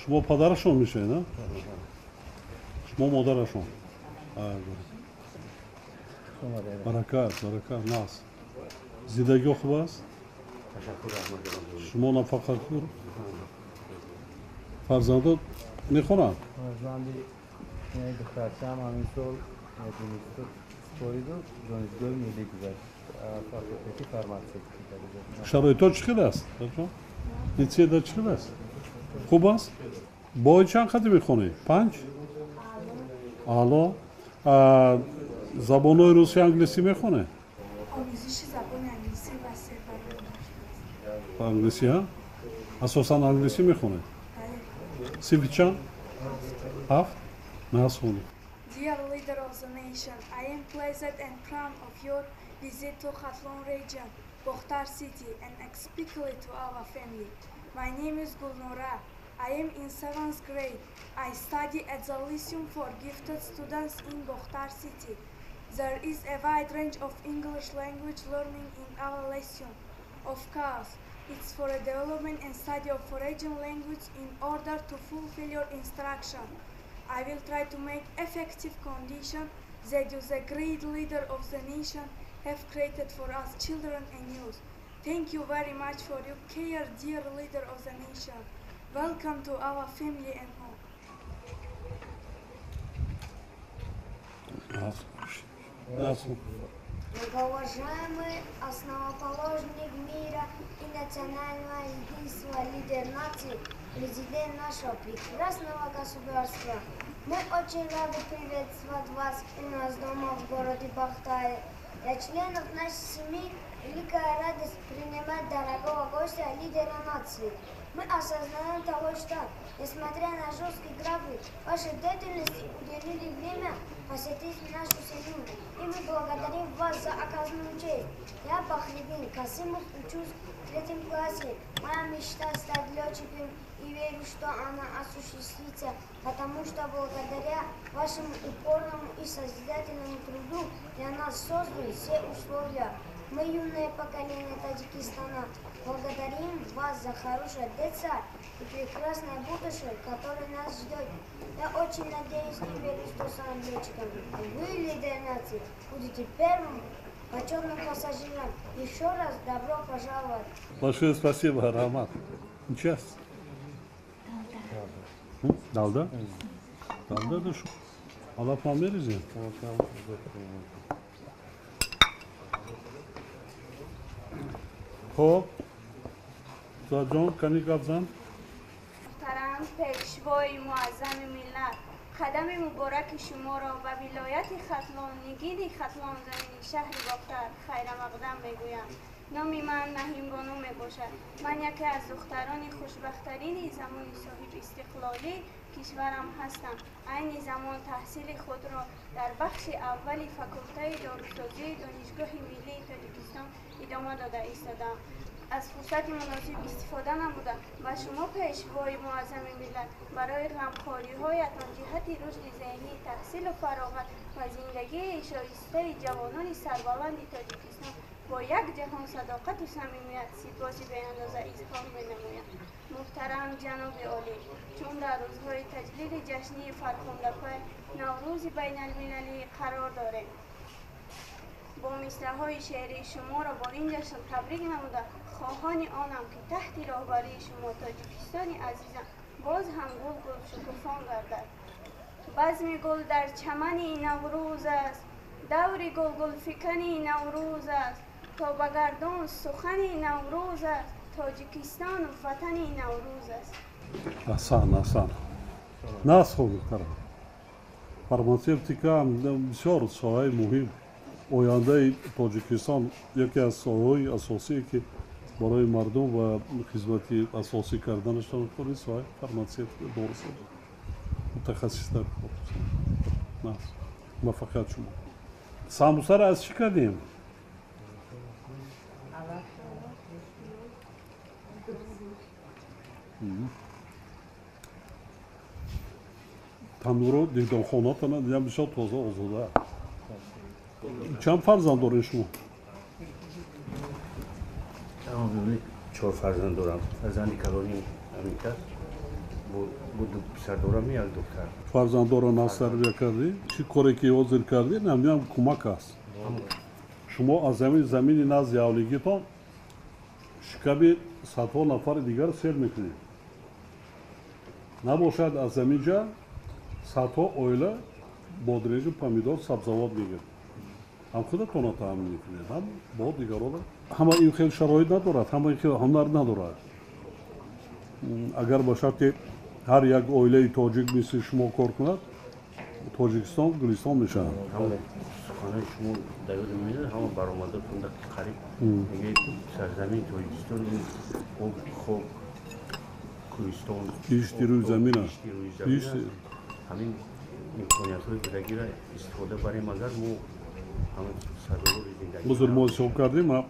Шумо падарашон мешавед, а? Шумо модарашон. Баракат, баракат, нас. Зиндагиҳо хуб аст? Шумо нафақахӯр? Фарзандо мехонанд? Фарзанди духтарчаам ҳамин сол институт супориду донишгоҳи миллӣ гузашт, факултети фарматсевтика гузашт. Шароитҳо чӣ хел аст? Литсейда чӣ хел аст? Хуб аст? Бо чанд қадр мехонӣ? 5? Аъло. Забонҳои русӣ, англисӣ мехонӣ? Омӯзиши забони англисӣ васеъ барои англисӣ, ҳа? Асосан англисӣ мехонед? Синфи чанд? 7? Насхонед. Dear leader of the nation, I am pleased and proud of your visit to Khatlon region, Bokhtar city, and especially to our family. My name is Gulnora. I am in 7th grade. I study at the Lyceum for Gifted Students in Bokhtar city. There is a wide range of English language learning in our Lyceum. Of course, it's for a development and study of foreign language in order to fulfill your instruction. I will try to make effective condition that you, the great leader of the nation, have created for us children and youth. Thank you very much for your care, dear leader of the nation. Welcome to our family and home. Многоуважаемый основоположник мира и национального единства, лидер нации, президент нашего прекрасного государства. Мы очень рады приветствовать вас у нас дома в городе Бохтаре. Для членов нашей семьи великая радость принимать дорогого гостя, лидера нации. Мы осознаем того, что, несмотря на жесткий график, вашей деятельности уделили время посетить нашу семью. И мы благодарим вас за оказанную честь. Я Бахридин Касымов, учусь в 3 классе. Моя мечта стать летчиком и верю, что она осуществится, потому что благодаря вашему упорному и созидательному труду для нас созданы все условия. Мы, юное поколение Таджикистана, благодарим вас за хорошее детство и прекрасное будущее, которое нас ждет. Я очень надеюсь и верю, что стану летчиком. Вы, лидер нации, будете первым почетным пассажиром. Еще раз добро пожаловать. Большое спасибо, Роман. Сейчас. Далда? Далда душу. Аллах вам мерези? Хоб, Заҷон, кани гап зан. Муҳтарам пешвои муаззами миллат, қадами мубораки шуморо ба вилояти Хатлон, нигини Хатлон, замини шаҳри Бохтар хайрамақдам мегӯям. Номи ман Наҳимбону мебошад. Ман яке аз духтарони хушбахттарини замони соҳибистиқлолӣ кишварам ҳастам. Айни замон таҳсили худро дар бахши аввали факултаи дорусозии Донишгоҳи миллии Тоҷикистон идома дода истодам. Аз фурсати муносиб истифода намуда ба шумо, пешвои муаззами миллат, барои ғамхориҳоятон ҷиҳати рушди зеҳнӣ, таҳсилу фароғат ва зиндагии шоистаи ҷавонони сарбаланди Тоҷикистон бо як ҷаҳон садоқату самимият сипоси беандоза изҳор менамоям. Муҳтарам ҷаноби олӣ, чун дар рӯзҳои таҷлили ҷашнии фархундапай Наврӯзи байналмилалӣ қарор дорем, бо мисраҳои шеърии шуморо бо ин ҷашн табрик намуда, хоҳони онам, ки таҳти роҳбарии шумо Тоҷикистони азизам боз ҳам гулгул шукуфон гардад. Базми гул дар чамани Наврӯз аст, даври гулгулфикани Наврӯз аст, то ба гардон сухани Наврӯз аст, Тоҷикистон ватани Наврӯз аст. Аҳсан, аҳсан. Насхо, духтарам. Фарматсевтика бисёр соҳаи муҳим. Ояндаи Тоҷикистон яке аз соҳаҳои асосие, ки барои мардум ва хизмати асосӣ карданашон кори соҳаи фарматсевтика дорусозӣ. Мутахассис дар кор. Муваффақият шумо. Самбусаро аз чӣ кардем? Танӯро дидонхонатона дидам, бисёр тоза, озода. Чанд фарзанд доред шумо? 4 фарзанд дорам. Фарзанди калони Амрика Бо ду писар дорам, як духтар. Фарзандоро нағз тарбия кардӣ? Чӣ коре ки ҳозир кардӣ, намедонам, кӯмак аст. Шумо аз ҳамин замини назди ҳавлигитон шиками садҳо нафари дигар сер мекунед. Набошад, аз ҳамин ҷа садҳо оила бодринҷу помидор, сабзавот мегирад. Ҳам худатонро таъмин мекунед, ҳам бо дигарона. Ҳама ин хел шароит надорад, ҳама ин хел ҳунар надорад. Агар ба шарти ҳар як оилаи тоҷик мисли шумо кор кунад, Тоҷикистон гулистон мешавад. Суханои шумо дар ёдам меояд, ҳама баромадотон ки қариб мегӯяд сарзамини Тоҷикистон ин об, хок, кӯҳистон, беҳишти рӯи замин аст. Ҳамин имкониятҳои будагиро истифода барем, агар мо ҳамин сазовори зиндагӣ. Ҳозир мо ҳисоб кардем, ман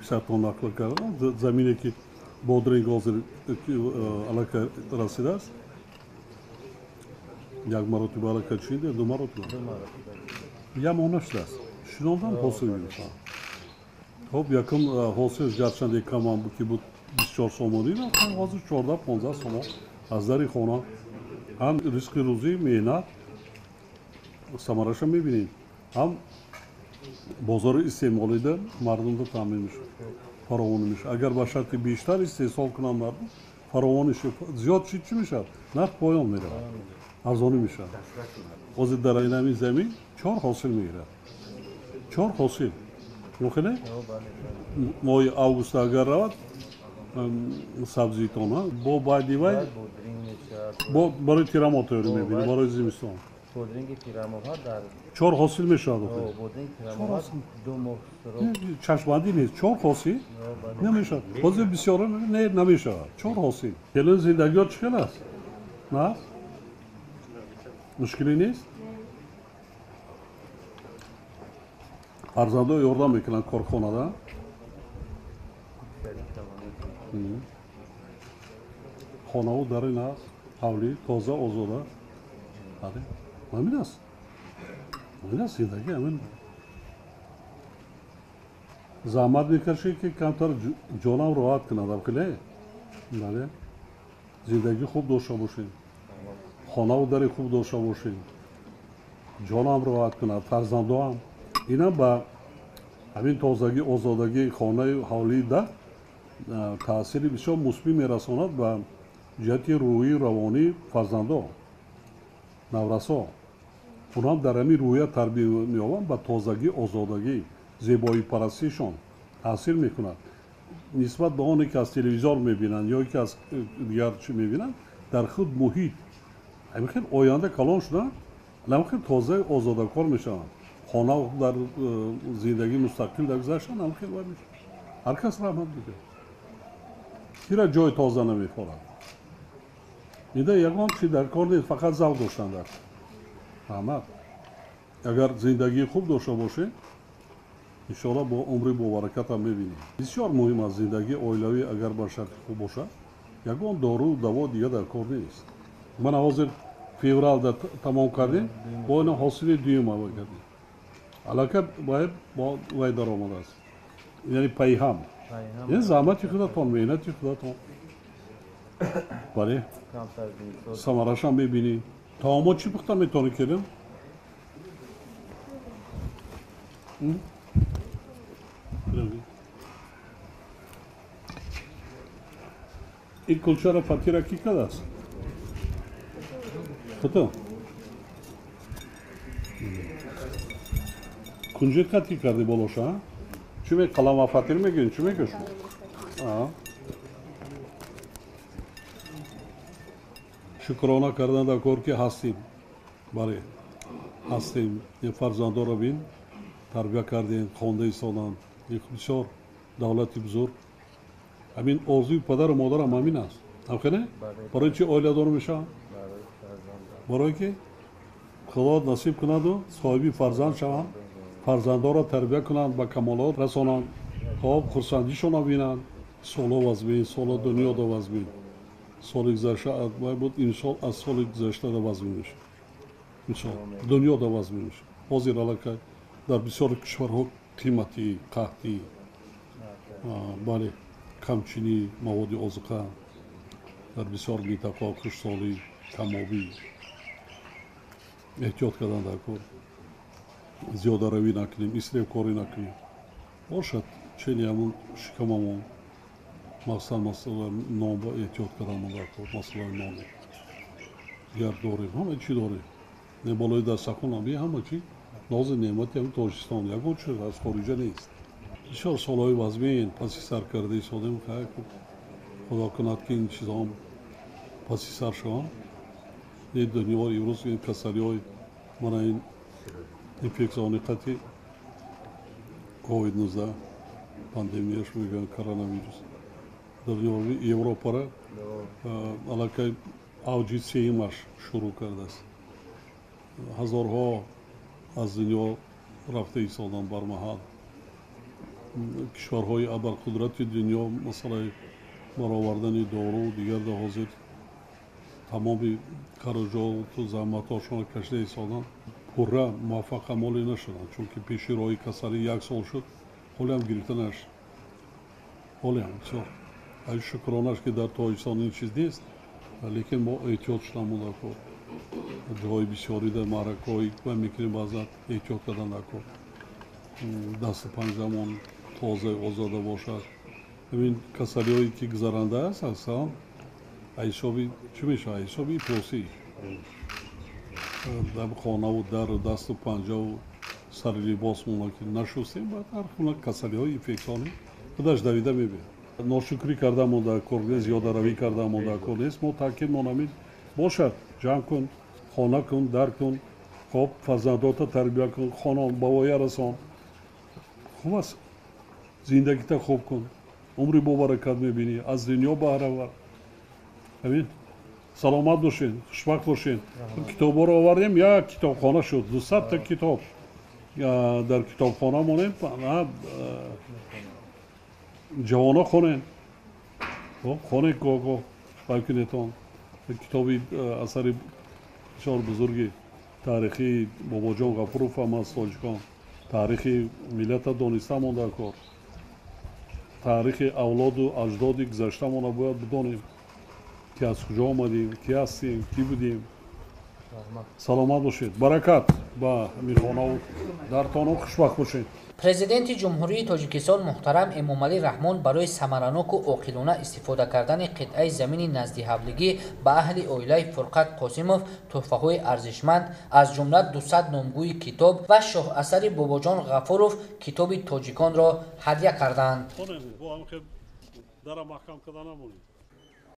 писартон нақл кардам, замине ки бодринг ҳозир аллакай расидааст, як маротиба аллакай чинда, ду маротиба, як моҳ нашудааст, шинондан ҳосил гирифтам. Хоб, якум ҳосилш гарчанде камам ки буд, 24 сомонӣ, ҳозир 14-15 сомон аз дари хона. Ҳам ризқи рӯзӣ, меҳнат самараша мебинем, ҳам бозори истеъмолида мардумда таъмин мешавад, фаровонӣ мешавад. Агар ба шарти бештар истеҳсол кунанд мардум, фаровонӣ зиёд чӣ чӣ мешавад? Нарх поён меравад, арзонӣ мешавад. Ҳозир дар ин замин чор ҳосил мегирад, чор ҳосил. Мухеле моҳи август агар равад сабзитон бо баъди вай бо барои тирамоҳ тайёрӣ мебинӣ, барои зимистон. Бодринги тирамоҳа дар чор ҳосил мешавад. Бодринги тирамоҳа 2 моҳ чашмбандӣ нест, чор ҳосил намешавад. Ҳозир бисёро не, намешавад чор ҳосил. Хеле зиндагиҳо чӣ хел аст? На, мушкилӣ нест? Фарзандо ёрдам мекунанд корхонада? Хонаву дар ин аст, ҳавлӣ тоза, озода. Ҳамин аст, ҳамин аст зиндагӣ. Ҳамин заҳмат мекашӣ ки камтар ҷонам роҳат кунад. Абхеле бале, зиндагӣ хуб дошта бошем, хонаву дари хуб дошта бошем, ҷонам роҳат кунад, фарзандоам. Инам ба ҳамин тозагӣ, озодагии хонаи ҳавлии да таъсири бисёр мусбӣ мерасонад ба ҷиҳати рӯҳию равонии фарзандо, наврасо. Онҳам дар ҳамин рӯҳия тарбия меёбанд, ба тозагӣ, озодагӣ, зебоипарастишон таъсир мекунад нисбат ба оне ки аз телевизор мебинанд ё ки аз дигар чӣ мебинанд. Дар худ муҳит ҳамин хел оянда калон шуда, ҳамин хел тоза, озодакор мешаванд. Хона дар зиндагӣ мустақил гузаштан ҳам хел мешавад. Ҳар кас раҳмат мекунад, кира ҷои тоза намефорад. Ида ягон чи дар кор нест, фақат завқ доштан дар раҳмат. Агар зиндагии хуб дошта бошем, иншоалло бо умри бобаракатам мебинем. Бисёр муҳим аст зиндагии оилавӣ, агар бар шарти хуб бошад, ягон дору даво дига дар кор нест. Мана ҳозир февралда тамом кардем, бо ина ҳосили дуюм аввал кардем. Аллакай бояд бо вай даромадааст, яъне пайҳам, яъне заҳмати худатон, меҳнати худатон. Бале, самарашам мебинӣ. Таомо чӣ пухта метавонӣ кардем? Ин кулчаро фатира кӣ кардааст? Худо кунҷит қад ки кардӣ болоша? Чӣ қалама фатир мегӯем, чӣ мегӯ шумо? Шукрона кардан дар кор ки ҳастем. Бале, ҳастем. Ин фарзандоро бин, тарбия кардем, хонда истоданд. Бисёр давлати бузург. Ҳамин орзуи падару модарам ҳамин аст. Ҳамхеле? Барои чӣ оиладор мешавам? Барое ки Худо насиб кунаду соҳиби фарзанд шаванд, фарзандоро тарбия кунанд, ба камолот расонанд, хоб хурсандишонро бинанд. Соло вазмин, соло дунёда вазмин. Соли гузашта буд, имсол аз соли гузаштада вазмин мешавад. Имсол дунёда вазмин мешавад. Ҳозир аллакай дар бисёри кишварҳо қиматӣ, қаҳтӣ, бале, камчинии маводи озуқа Дар бисёр минтақаҳо хушсолӣ, камобӣ. Эҳтиёт кардан дар кор, зиёдаравӣ накунем, исрефкорӣ накунем. Бошад, чени ҳамун шикамамон, махсусан масъалаи нон ба эҳтиёт карданмон дар кор, масъалаи ноне. Дигар дорем, ҳама чӣ дорем. Не болои дастархон би ҳама чӣ нози неъмати ҳамин Тоҷикистон, ягон чиз аз хориҷа нест. Бисёр солҳои вазмин паси сар карда истодем, худо кунад, ки ин чизҳоам паси сар шаванд. Ин дунё имрӯз ин касалиҳои мана ин инфексияи қати ковид-19 пандемияш мегӯянд, коронавирус дар Европара аллакай авҷи сеюмаш шурӯъ кардааст. Ҳазорҳо аз дунё рафта истоданд бармаҳал. Кишварҳои абарқудрати дунё масъалаи баровардани дору дигар дар ҳозир тамоми хароҷоту заҳматҳошонро кашида истоданд, пурра муваффақамолӣ нашуданд, чунки пеши роҳи касалӣ як сол шуд, ҳолиам гирифта нашуд. Ҳолиам бисёр шукронаш, ки дар Тоҷикистон ин чиз нест, лекин мо эҳтиёт шудамон дар кор. Ҷоҳои бисёри дар маъракаҳои ва мекунем, баъзан эҳтиёт кардан дар кор, дасту панҷамон тоза озода бошад. Ҳамин касалиҳое ки гузаранда аст, аксаран ҳисоби чӣ мешавад? Ҳисоби ифлосӣ дар хонаву дару дасту панҷаву сари либосмона ки нашустем, баъд ҳар гуна касалиҳои инфексионӣ худаш давида мебиёд. Ношукрӣ кардаамон дар кор нест, зиёдаравӣ кардаамон дар кор нест. Мо таъкидмон ҳамин бошад: ҷамъ кун, хона кун, дар кун, хоб, фарзандота тарбия кун, хона ба воя расон, хуб аст, зиндагита хуб кун, умри бобаракат мебинӣ, аз дунё баҳравар. Ҳамин, саломат бошед, хушбахт бошед. Китобҳоро овардем, як китобхона шуд, 200-та китоб дар китобхона монем. Ҷавоно хонен, хонен, гоҳ-гоҳ бикунетон. Китоби асари бисёр бузурги таърихии Бобоҷон Ғафуров ҳам аз тоҷикон. Таърихи миллата донистамон дар кор, таърихи авлоду аҷдоди гузаштамонро бояд бидонем, ки аз куҷо омадем, ки ҳастем, кӣ будем. Саломат бошед, баракат ба ҳамин хонаву дартону, хушбахт бошед. Президенти Ҷумҳурии Тоҷикистон муҳтарам Эмомалӣ Раҳмон барои самараноку оқилона истифода кардани қитъаи замини наздиҳавлигӣ ба аҳли оилаи Фурқат Қосимов тӯҳфаҳои арзишманд, аз ҷумла 200 номгӯи китоб ва шоҳасари Бобоҷон Ғафуров, Китоби тоҷиконро ҳадя карданд. Дара маҳкам карда намонед.